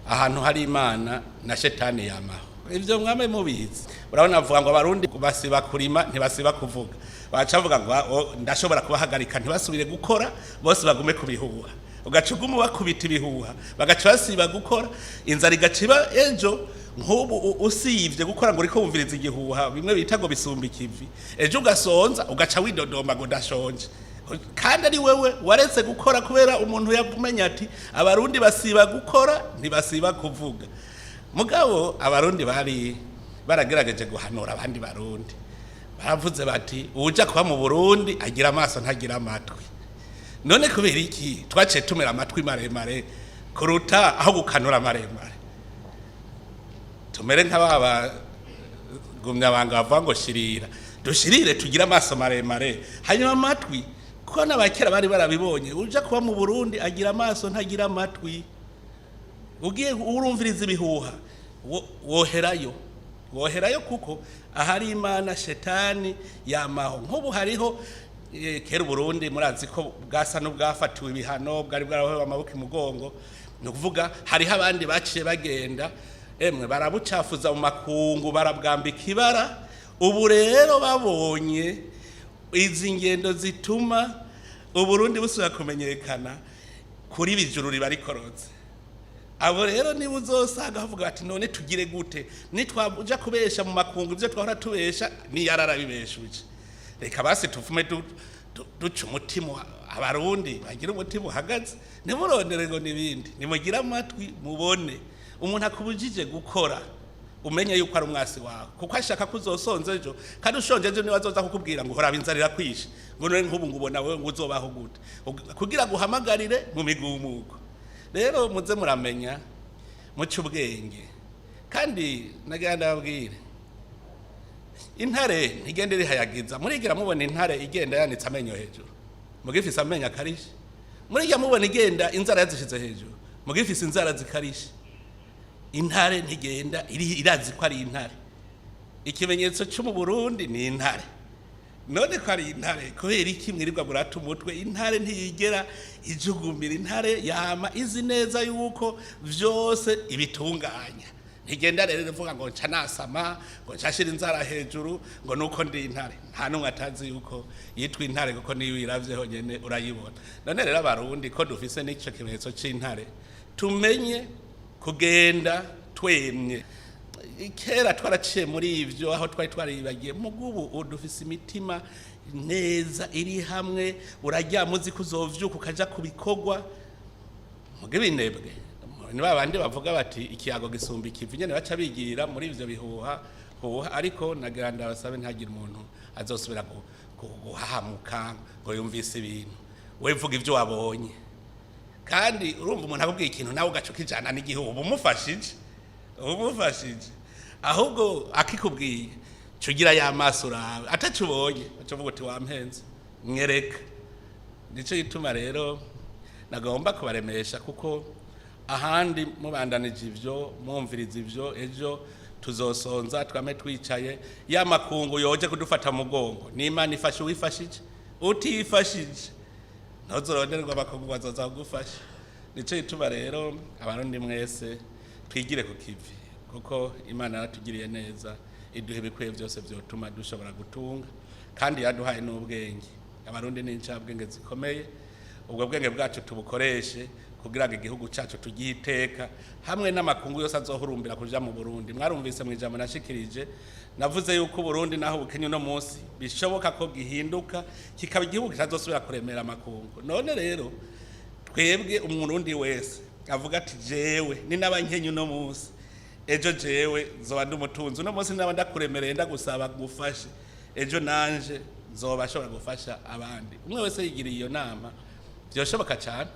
Ahantu hari Imana na shetani yamaho. Ivyo mwame mubizi. Urabona, bavuga ngo Abarundi basiba kurima, ntibasiba kuvuga. Baca bavuga ngo: "Oh, ndashobora kubahagarika ntibasubire gukora, bose bagume kubihuha." Ugaca uguma bakubita ibihuha, bagaca basiba gukora, inzara igaca iba ejo. Nk'ubu usivye gukora ngo uriko wumviriza igihuha, bimwe bita ngo bisumba ikivi, ejo ugasonza, ugaca widodomba ngo ndashonje, kandi ari wewe waretse gukora kubera umuntu yamenya ati: "Abarundi basiba gukora, ntibasiba kuvuga." Mugabo Abarundi bari baragerageje guhanura abandi Barundi, baravuze bati: "Uwuja kuba mu Burundi agira amaso, ntagira amatwi." None kubera iki twaciye tumera amatwi maremare kuruta aho gukanura maremare? Tumere nk'ababa gumyabanga bavuga ngo shirira, dushirire, tugire amaso maremare, hanyuma amatwi, kuko n'abakera bari barabibonye: uja kuba mu Burundi agira amaso, ntagira amatwi. Ugiye urumviriza ibihuha, woherayo, woherayo, kuko ahari Imana shetani yamaho. Nk'ubu hariho kera Uburundi murazi ko bwasa n'ubwafatiwe ibihano, bwari bwarahowe amaboko imugongo. Ni ukuvuga hariho abandi baciye bagenda, emwe, barabucafuza mu makungu, barabwambika ibara. Ubu rero babonye izi ngendo zituma Uburundi busubira kumenyekana kuri bijuru riba rikorotse. Abo rero niba uzosanga bavuga bati: "None tugire gute? Nitwaja kubesha mu makungu ibyo twahora tubesha, niyararabibeshuje, reka basi tuvume duca umutima." Abarundi bagira umutima uhagaze, ntimurondere ngo n'ibindi, nimugire amatwi mubone. Umuntu akubujije gukora, umenye yuko ari umwasi wawe, kuko ashaka ko uzosonza ejo, kandi ushonje ejo niwe azoza kukubwira ngo: "Horaba, inzara irakwishe," ngo: "None nk'ubu ngo ubona wewe ngo uzobaho gute?" Kugira ngo uhamagarire mu migumuko. Rero muze muramenya, muce ubwenge. Kandi nagira ndababwire, intare ntigenda irihayagiza. Murigira mubona intare igenda yanitse amenyo hejuru mugifise amenyo akarishe? Murigira mubona igenda inzara yazishize hejuru mugifise inzara zikarishe? Intare ntigenda irazi ko ari intare. Ikimenyetso cyo mu Burundi ni intare. None ko ari intare, kubera iki mwirirwa murata umutwe? Intare ntiyigera ijugumira. Intare yama izi neza yuko vyose ibitunganya. Ntigenda rero ivuga ngo nca nasama, ngo nca shira inzara hejuru, ngo nuko ndi intare. Nta n'umwe atazi yuko yitwa intare, kuko niyo uyiravye honyene urayibona. None rero Abarundi, ko dufise n'ico kimenyetso c'intare, tumenye kugenda twemye. Kera twaraciye muri ivyo, aho twari twaribagiye. Mugubu dufise imitima neza iri hamwe. Uraryama uzi ko uzovyuka ukaja ku bikorwa. Muge binebwe ni ba bandi bavuga bati: "Ikiyago gisumba ikivi." Nyene baca bigira muri ivyo bihuha huha. Ariko nagira ndabasabe, ntagire umuntu azosubira guhahamuka ngo yumvise ibintu. We vuga ivyo wabonye. Kandi urumva, umuntu akubwiye ikintu nawe ugaca ukijana n'igihugu, uba umufashije, uba umufashije. Ahubwo akikubwiye, cugira ya maso urabe, ataco ubonye uca uvuga uti: "Wampenze, mwereka." Nico gituma rero nagomba kubaremesha, kuko ahandi mubandanije ivyo, mwumviriza ivyo, ejo tuzosonza twame twicaye. Ya makungu yoje kudufata mu mugongo, n'Imana ifashe uwifashije. Utifashije ntuzoronderwa amakungu bazoza kugufasha. Nico gituma rero Abarundi mwese twigire ku kivi, kuko Imana yaratugiriye neza, iduha ibikwiye byose vyotuma dushobora gutunga, kandi yaduhaye n'ubwenge. Abarundi ni incabwenge zikomeye. Ubwo bwenge bwacu tubukoreshe kugira ngo igihugu cyacu tugihe iteka hamwe n'amakungu yose azohurumbira kuja mu Burundi. Mwarumvise mu ijambo nashikirije, navuze yuko Burundi naho bukenye uno munsi, bishoboka ko gihinduka kikaba igihugu kitazosubira kuremera amakungu. None rero twebwe, Umurundi wese avuga ati: "Jewe ni n'abankenye uno munsi, ejo jewe nzoba ndi umutunzi. Uno munsi naba ndakuremereye, ndagusaba gufashe, ejo nanje nzoba ashobora gufasha abandi." Umwe wese yigiriye iyo nama, byoshoboka cyane.